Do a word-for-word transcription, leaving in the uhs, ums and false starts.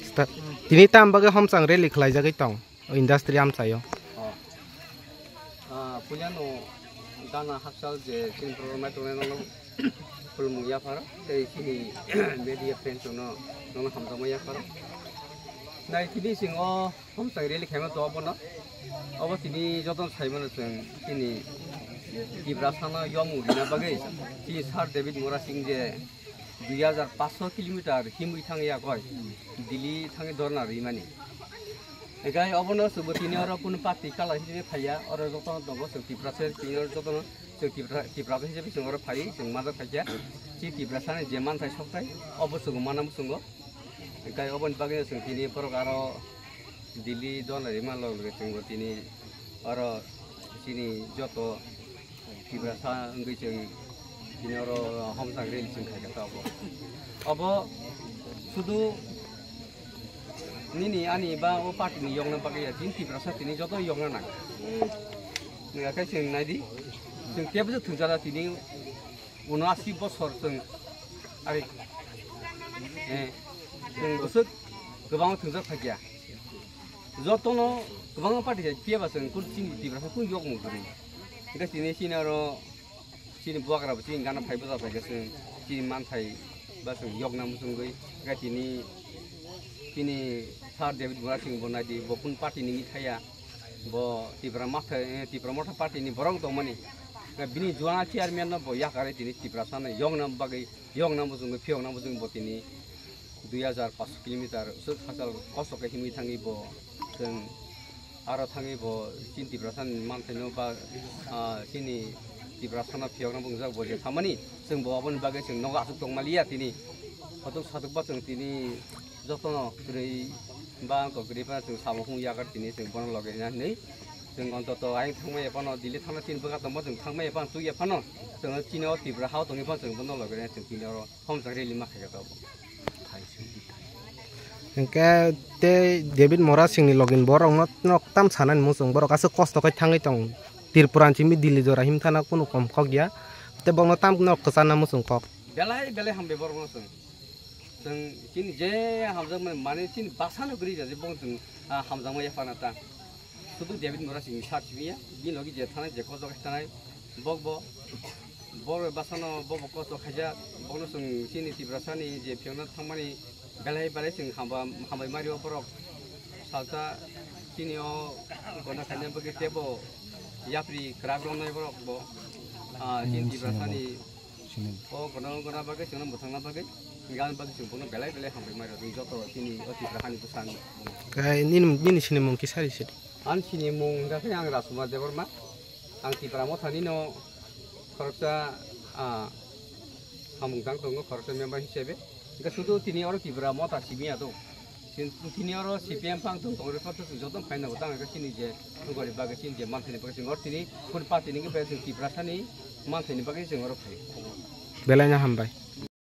Start. Tini tam bagwi Homchang rally khlaijagwi tong o industry amchaio. Ah, puilano gana hakchal je chini program mai tongnai nono khulumung yapharo tei chini media friends no nono hamjakma yapharo. Nai tini chwng o Homchang rally khaima to obono. Obo tini jotono saimano chwng chini Tiprasano yomung rina bagwi chini Sir David Murasing je dui hajar paanch sho kilometer himwi thangya koi Delhi thangwi dhorna rimani. Egai obono chwngbo tini oro kunu party kala hisabe phaiya, oro jotono tongo chwng Tiprasa, tini oro jotono chwng Tipra-, Tiprasa hisabe chwng oro phai, chwng majak phaikha. Chini Tiprasani je manthai sokthai obo chwng mana muchungo. Egai oboni bagwi chwng tini borok aro Delhi dhorna rima log loge chwngbo tini oro chini joto Tiprasa wngwi chwng tini oro Homchang rally chwng khaikha ta obo. Obo sudu nini ani ba o party ni yokna bagwi ya, chini Tiprasa tini joto yokna nang. Nangya khe chwng naidi, chwng tebsa thwngjala tini uno asi bosor chwng ari, eh, chwng bwswk kwbangma thwngjak phaikya. Jotono kwbangma party hai phiya ba chwng kun chini Tiprasa kun yokmung kwrwi. Hwnkhe tini chini oro chini bubagra bo chini gana phai bwsa phaikhe chwng chini manthai ba chwng yokna muchungwi. Hwnkhe tini, tini Sir David Murasing bo naidi, bo kun party ni wngwi thaya. Bo Tipra Motha, eh, Tipra Motha party ni borok tongmani. Hwnkhe bini juana chairman no bo yakarwi tini Tiprasano yokna bagwi, yokna muchungwi, phiyokna muchungwi bo tini dui hajar paanch sho kilometer swk hakchal kosto khe himwi thangwi bo chwng aro thangwi bo chini Tiprasani manthaino ba, ah, chini Tiprasano phiyokna bo wngjak bo je thamani chwng bo aboni bagwi chwng nogo aswk tongmaliya tini. Hotok satok ba chwng tini jotono kwrwi ba wngkha kwrwi phano chwng samung hung yakar tini chwng bono loge hinwi chwng ontoto ayang thangmaya phano Delhi thangna chini bwkha tongma chwng thangmaya phano chukya phano chwng chini o Tripura hao tongwi phano chwng bono loge chwng tini oro. Homchang rally ma khaikha tabuk. Hwnkhe tei David Mora singni login borokno nok tam sanani muchung, borok aswk kosto khe thangwi tong. Tripura ni simi Delhi jora himthana kunu kom khok ya. Tei bokno tam nok kwchana muchung kok. Belai belai hambai borokno chwng. Chwng chini je hamjakmani mane chini basano kwrwi ja je bong chwng, ah, hamjakma yaphana ta. Sudu David Mora singni sar simi ya. Bini logi je thanai je kosto khe thanai. Bok bo. Borok basano bobo kosto khaijak, bono chwng chini Tiprasani je phiyokna thangmani belai belai chwng hamba-, hambai mario borok. Salsa chini o gona khaina bagwi tebo yapri kwrak romnai borok bo, ah, chini Tiprasani o gona gona bagwi chwngno mwthangna bagwi, gan bagwi chwng bono belai belai hambai mario chwng joto chini o Tipra hani bwsani. Nini, nini sinimung kisa ri sidi. Ani sinimung hwnkha khe ang Rajkumar Debbarma. Ang Tipra Mothani no khoroksa, ah, samung tang tongo, khoroksa member hisabe. Hingke sudu tini oro Tipra Motha simi ya do. Tin-, tini oro C P M phang tong, Congress party tong, joto phai na tang, hingke chini je, nugari bagwi chini je manthani bagwi chini oro tini, kun party ni hingke chini Tiprasani manthani bagwi chini oro phai. Belai no hambai.